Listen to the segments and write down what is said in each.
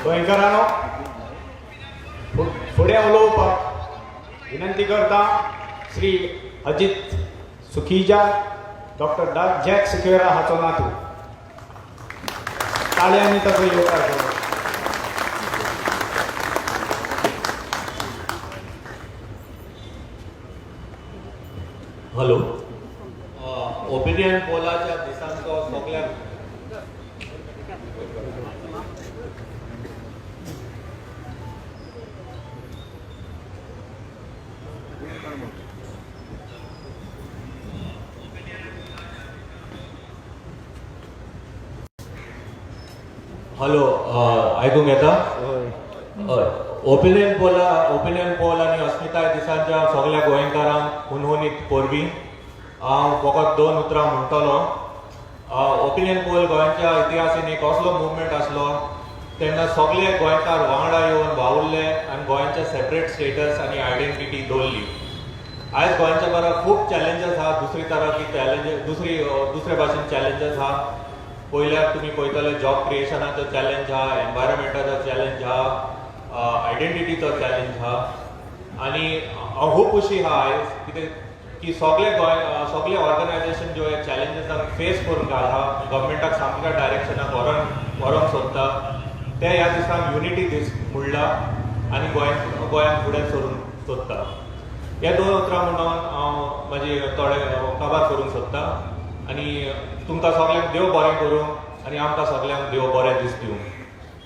गोंयकारांनो, फुडें उलोवपाक विनंती करता श्री अजित सुखीजा, डॉक्टर जॅक सिक्वेरा हाचो नातू. ताळयांनी ताचो येवकार करो. हॅलो, ओपिनियन पोलाच्या दिसांचो सगळ्यांक हॅलो, आयकूंक येता? हय. ओपिनियन पोल आनी अस्मिताय दिसांच्या सगळ्या गोंयकारांक हुनहुनीत परबीं. हांव फकत दोन उतरां म्हणटलो. ओपिनियन पोल गोंयच्या इतिहासीन एक असलो मुवमेंट आसलो, तेन्ना सगळे गोंयकार वांगडा येवन वावुरले आनी गोंयचे सेपरेट स्टेटस आनी आयडेंटिटी दवरली. आयज गोंयच्या बरोबर खूब चॅलेंजीस आहा. दुसरी तरा की चॅलेंजीस, दुसरे भाशेन चॅलेंजीस आहा. पयल्यार तुमी पळयतले, जॉब क्रिएशनाचो चॅलेंज आहा, एनवायरमेंटाचो चॅलेंज आहा, आयडेंटिटीचो चॅलेंज आहा. आनी हांव खूब खुशी आहा आयज कितें की सगळे गोंय, सगळे ऑर्गनायझेशन ज्यो हे चॅलेंजीसांक फेस करूंक आहा, गव्हर्मेंटाक सामक्या डायरेक्शनाक व्हरोंक सोदता, ते ह्या दिसांक युनिटी दीस म्हणला आनी गोंयांत फुडें सरूंक सोदता. हे दोन उतरां म्हणून हांव म्हाजी थोडे काबार करूंक सोदता आनी तुमकां सगल्यांक देव बरें करूं आनी आमकां सगल्यांक देव बरें दीस दिवं.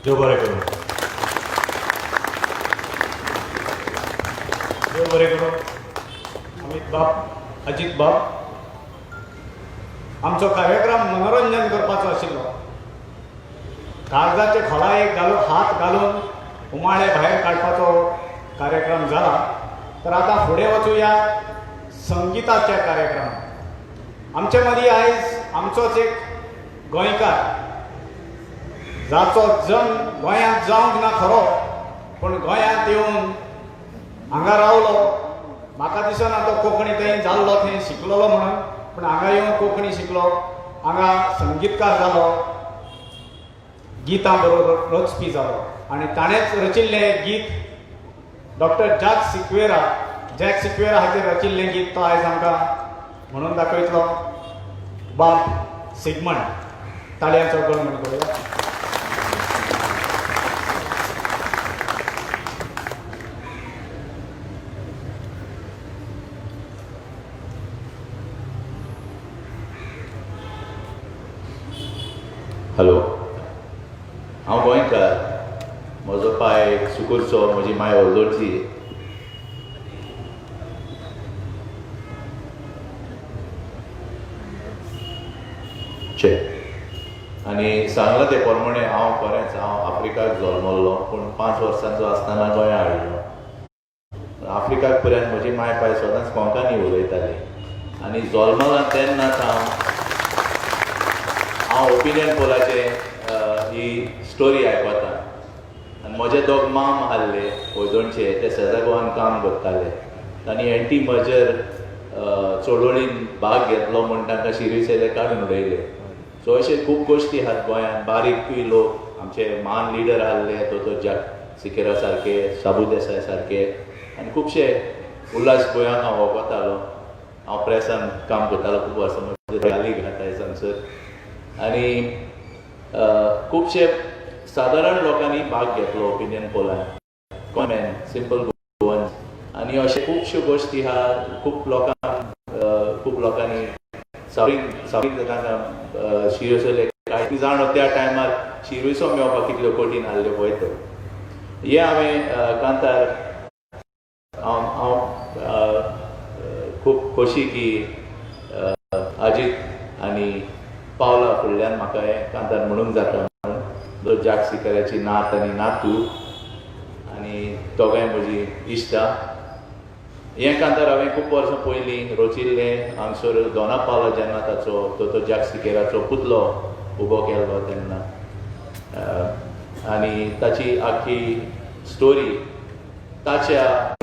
देव बरें करूं. देव बरें करूं अमित बाब, अजित बाब. आमचो कार्यक्रम मनोरंजन करपाचो आशिल्लो. कागदाचे खोलायेक घालून, हात घालून उमाळे भायर काडपाचो कार्यक्रम जाला. तर आतां फुडें वचुया संगिताच्या कार्यक्रमात. आमचे मदीं आयज आमचोच एक गोंयकार, जाचो जल्म गोंयांत जावंक ना खरो, पूण गोंयांत येवन हांगा रावलो. म्हाका दिसना तो कोंकणी थंय जाल्लो, थंय शिकलेलो म्हणून, पूण हांगा येवन कोंकणी शिकलो, हांगा संगीतकार जालो, गितां बरोबर रचपी जालो आनी ताणेंच रचिल्लें गीत, डॉक्टर जॅक सिक्वेरा हाचेर रचिल्लें गीत तो आयज आमकां म्हणून दाखयतलो, बाब सिगमंड. ताळयांचो गणगण करूया. हॅलो, हांव गोंयकार. म्हजो पाय सुकूरचो, म्हजी माय ओल्दोरची. चे आनी सांगलां ते प्रमाणे हांव खरेंच हांव आफ्रिकाक जल्मल्लो, पूण 5 वर्सांचो आसतना गोंया हाडलो. आफ्रिकाक पर्यंत म्हजी माय पाय सदांच कोंकणी उलयताली आनी जल्मला तेन्नाच हांव हांव ओपिनियन पोलाचे ही स्टोरी आयकता. आनी म्हजे दोग माम आहले हळदोणचे, ते सेजा गोवान काम करताले. तांणी एंटी मर्जर चळवळीन भाग घेतलो म्हूण तांकां शिरविसेले काडून उडयले. सो अशे खूब गोश्टी आहात गोंयांत. बारीकूय लोक आमचे महान लिडर आहले, दोतोर जाक सिकेरा सारके, शाबू देसाय सारके आनी खुबशे. उल्हास गोंयांक हांव वळखतालो. हांव प्रेसान काम करतालो खूब वर्सां, म्हजे गाली घाताय हांगसर. आनी खुबशे सादारण लोकांनी भाग घेतलो ओपिनियन पोलान, कॉमन सिंपल गोवन्स. आनी अशे खुबश्यो गोश्टी आहा. खूब लोकांनी सावरींग सावरींग तांकां शिरवसले. कांय जाण त्या टायमार शिरविसो मेळपाक कितल्यो कठीण आहल्यो पळय. तो हें हांवें कांतार हांव हांव खूब खोशी की अजीत आनी पावला फुडल्यान म्हाका हें कांतार म्हणूंक जाता म्हणून. जो जाक सिकेराची नात आनी नातू आनी दोगांय म्हजी इश्टां. हें कांतार हांवें खूब वर्सां पयलीं रचिल्लें हांगसर दोना पावला, जेन्ना ताचो दोतोर जाक सिकेराचो पुतलो उबो केल्लो तेन्ना. आनी ताची आख्खी स्टोरी ताच्या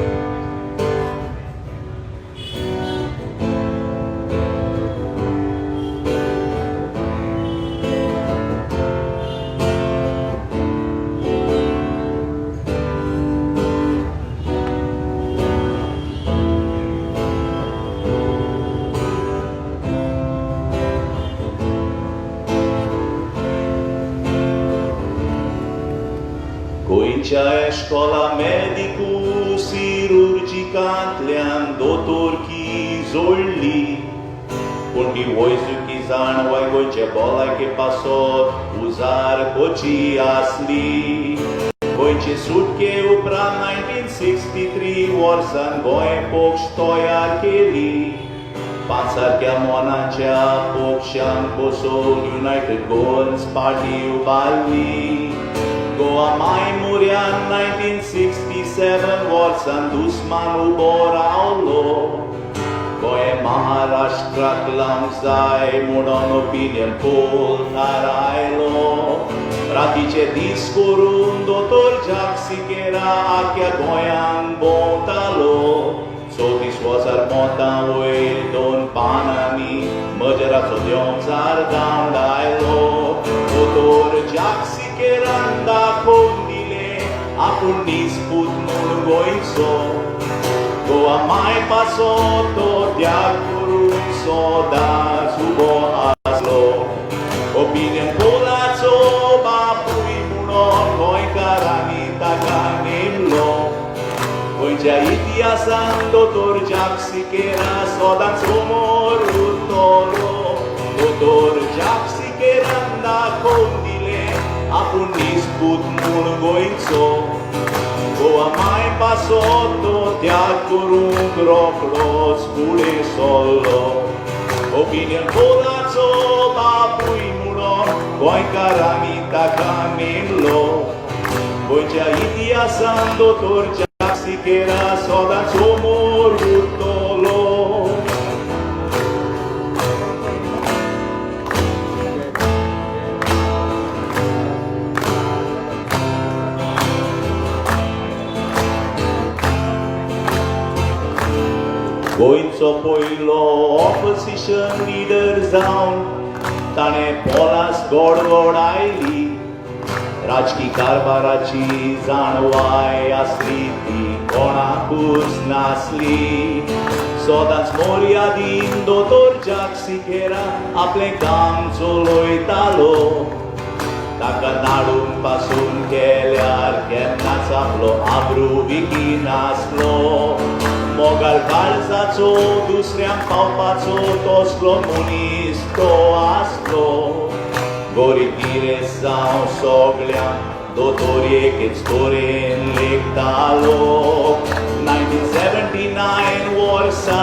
गोंयच्या एश्कोला मेदिकू सिरुर्जिकांतल्यान दोतोरकी जोडली, पूण ती वैजकी जाणवाय गोंयचे भलायके पासत उजार कोची आसली. गोंयचे सुटके उपरांत 1963 वर्सान गोंय पक्ष तयार केली. पांच सारक्या मोनाच्या पक्षांक बसोवन युनायटेड गोवन्स पार्टी उबारली. गोवा माय मुऱ्यान 1967 वर्सान दुस्मान उबो रावलो. गोंय महाराष्ट्राक लावंक जाय म्हणून ओपिनियन पोल थारायलो. रातीचे दीस करून दोतोर जाक सिकेरा आख्या गोंयांक भोंवतालो. 34,000 मतां वयर दोन पानांनी मजराचो देंवचार धांवडायलो. दोतोर जाक सिकेरान दाखोवन दिलें आपूण निस्पूत म्हूण गोंयचो. गोवा माय पासो तो त्याग करून सदांच उबो आसलो. ओपिनियन पोलाचो बापूय म्हणून गोंयकारांनी ताका नेमलो. गोंयच्या इतिहासान दोतोर जाक सिकेरा सदांच समोर उरतलो. दोतोर जाक सिकेरान दाखोवन दिलें आपूण निस्पूत म्हूण गोंयचो. गोवा माय पासो तो त्याग करूंक रोखडोच फुडें सरलो. ओपिनियन पोलाचो बापूय म्हणून गोंयकारांनी ताका नेमलो. गोंयच्या इतिहासान दोतोर जाक सिकेरा सदांच समोर उरतलो. गोंयचो पयलो ऑपोजिशन लिडर जावन ताणें पोलास गोडगोड आयली. राजकी कारभाराची जाणवाय आसली ती कोणाकूच नासली. सदांच मर्यादीन दोतोर जाक सिकेरा आपलें काम चलयतालो. ताका नाडून पासून केल्यार केन्नाच आपलो आब्रू विकी नासलो. मोगाळ काळजाचो दुसऱ्यांक पावपाचो तसलो मनीस तो आसलो. गरीब गिरेस्त जावं सगळ्यांक दोतोर एकेच तरेन लेखतालो. 1979 वर्सा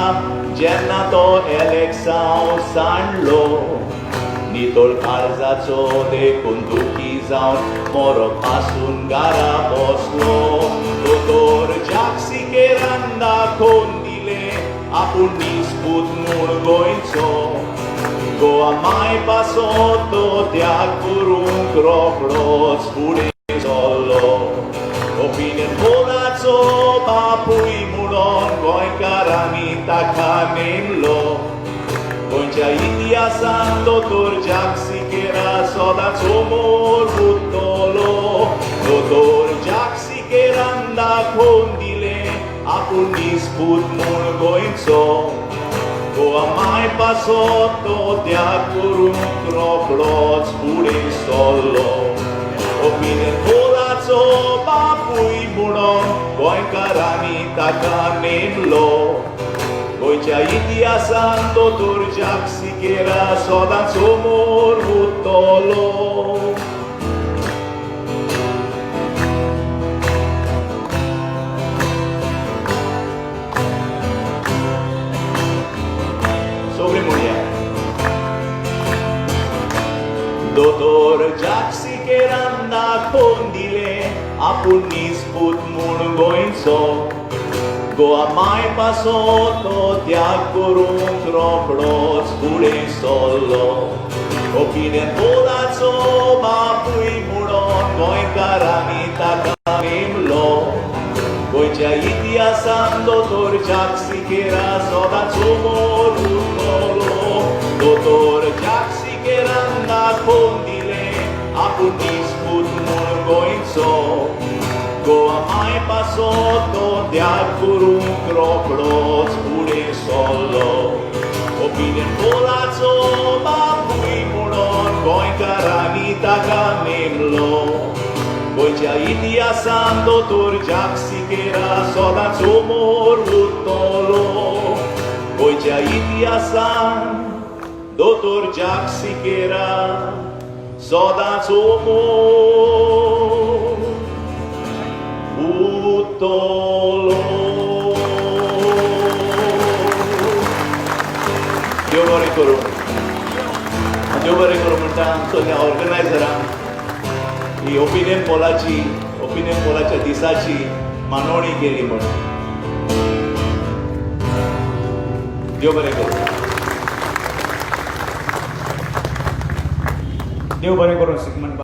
जेन्ना तो एलेक्सांव सांडलो, नितळ काळजाचो देखून दुखी जावन मरो पासून घरा बसलो. दोतोर जाक सिकेरान दाखोवन दिलें आपूण निस्पूत म्हूण गोंयचो. गोवा माय पासो तो त्याग करूंक रोखडोच फुडें सरलो. ओपिनियन पोलाचो बापूय म्हणून गोंयकारांनी ताका नेमलो. गोंयच्या इतिहासान दोतोर जाक सिकेरा सदांच समोर उरतलो. दोतोर जाक सिकेरान दाखोवन दिलें आपूण निस्पूत म्हूण गोंयचो. गोवा माय पासो तो त्याग करूंक रोखडोच फुडें सरलो. ओपिनियन पोलाचो बापूय म्हणून गोंयकारांनी ताका नेमलो. गोंयच्या इतिहासान दोतोर जाक सिकेरा सदांच समोर उरतलो. सगळीं म्हणया. दोतोर जाक सिकेरान दाखोवन दिलें आपूण निस्पूत म्हूण गोंयचो. गोवा माय पासो तो त्याग करूंक रोखडोच फुडें सरलो. ओपिनियन पोलाचो बापूय म्हणून गोंयकारांनी ताका नेमलो. गोंयच्या इतिहासान दोतोर जाक सिकेरा सदांच समोर उरतलो. दोतोर जाक सिकेरान दाखोवन दिलें आपूण निस्पूत म्हूण गोंयचो. गोवा माय पासो तो त्याग करूंक रोखडोच फुडें सरलो. ओपिनियन पोलाचो बापूय म्हणून गोंयकारांनी ताका नेमलो. गोंयच्या गोंयच्या इतिहासान दोतोर जाक सिकेरा सदांच उमोर उरतलो. गोंयच्या इतिहासान दोतोर जाक सिकेरा सदांच उमोर उरतलो. देव बरें करूं. देव बरें करूं म्हणटा आमचो ऑर्गनायजरांक ही ओपिनियन पोलाच्या दिसाची मानवणी केली म्हणून. देव बरें करूं. देव बरें करूं सिगमन बाब.